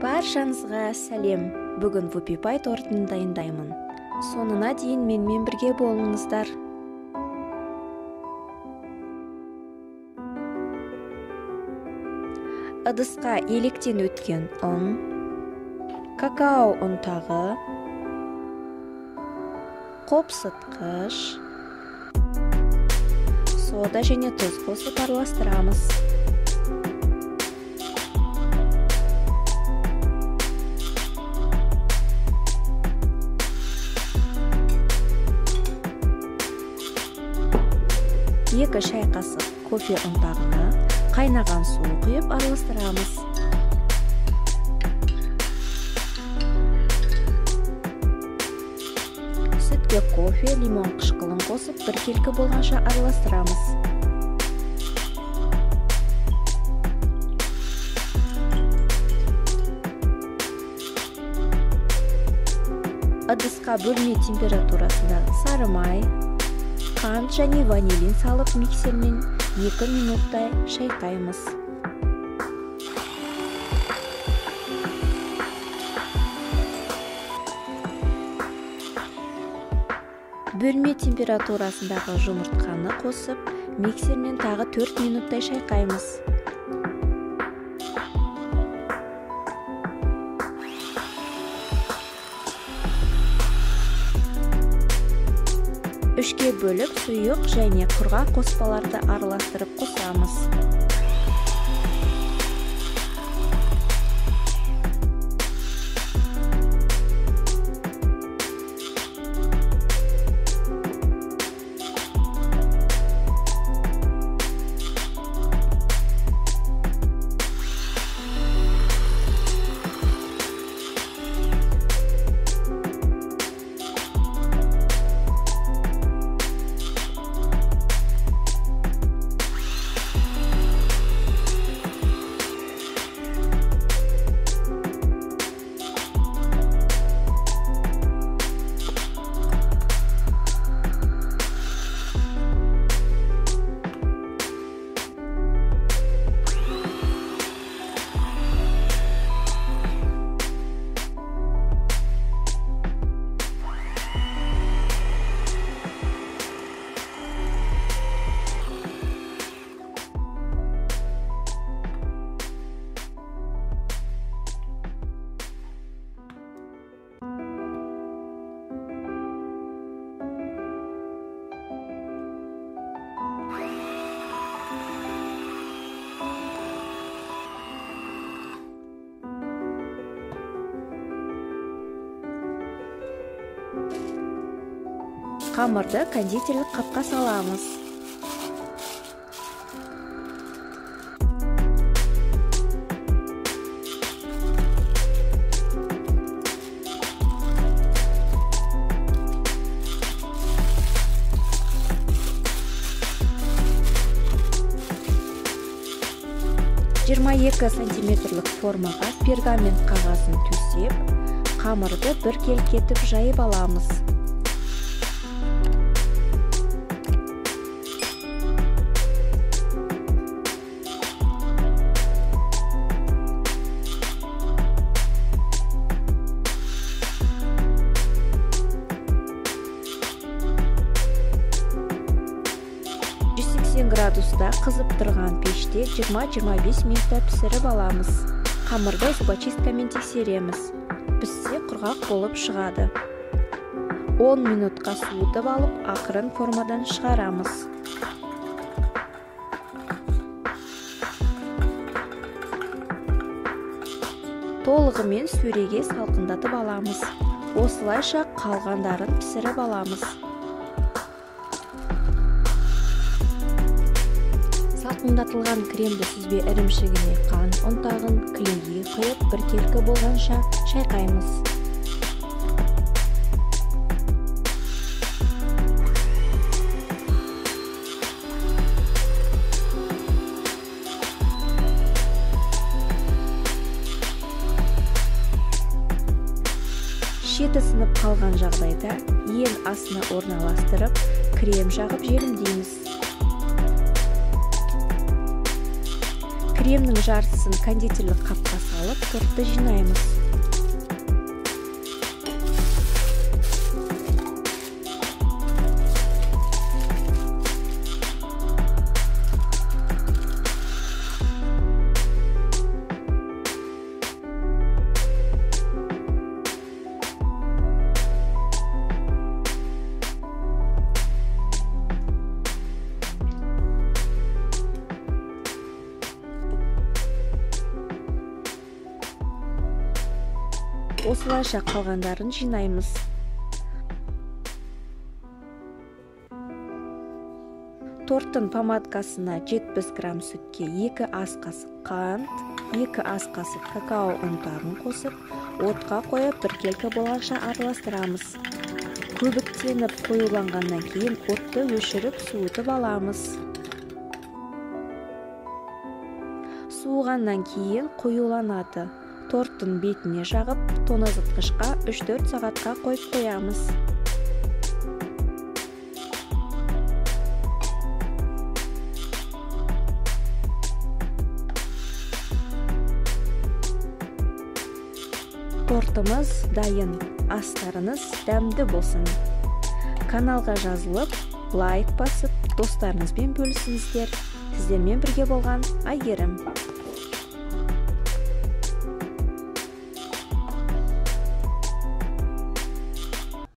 Баршаңызға сәлем. Бүгін вупи-пай тортын дайындаймын. Соңына дейін менімен бірге болыңыздар. Ыдысқа електен өткен ұн, какао ұнтағы, қопсытқыш, сода және тұз қосып араластырамыз. Екі шай қасық кофе ұнтағына қайнаған су құйып араластырамыз. Сүтке кофе, лимон қышқылын қосып біркелкі болғанша араластырамыз. Ыдысқа бөлме температурасында сары май, қант және ванилин салып миксермен 2 минуттай шайқаймыз. Бөлме температурасындағы жұмыртқаны қосып, миксермен тағы 4 минуттай шайқаймыз. Үшке бөліп сұйық және құрғақ қоспаларды араластырып қосамыз. Қамырды кондитерлік қапқа саламыз. Жиырма екі сантиметрлік формаға пергамент қағазын төсеп, қамырды біркелкі етіп жайып аламыз. Градуста қызып тұрған пеште 20-25 минутта пісіріп аламыз. Қамырды зубочисткамен тексереміз. Піссе құрғақ болып шығады. 10 минутқа суытып алып, ақырын формадан шығарамыз. Толығымен сөреге салқындатып аламыз. Осылайша қалғандарын пісіріп аламыз. Салқындатылған кремді сүзбе ірімшігіне қант ұнтағын кілеге құйып біркелкі болғанша шайқаймыз. Шеті сынып қалған жағдайда ең астына орналастырып, крем жағып желімдейміз. Кремнің жартысын кондитерлік қапқа салып, тортты жинаймыз. Осылайша қалғандарын жинаймыз. Торттың помадкасына 70 грамм сүтке 2 ас қасық қант, 2 ас қасық какао ұнтағын қосып, отқа қойып біркелкі болғанша араластырамыз. Көбіктеніп қоюланғаннан кейін отты өшіріп суытып аламыз. Суығаннан кейін қоюланады. Торттың бетіне жағып, тоңазытқышқа 3-4 сағатқа қойып қоямыз. Тортымыз дайын. Астарыңыз дәмді болсын. Каналға жазылып, лайк басып, достарыңызбен бөлісіңіздер. Сіздермен бірге болған Айгерім.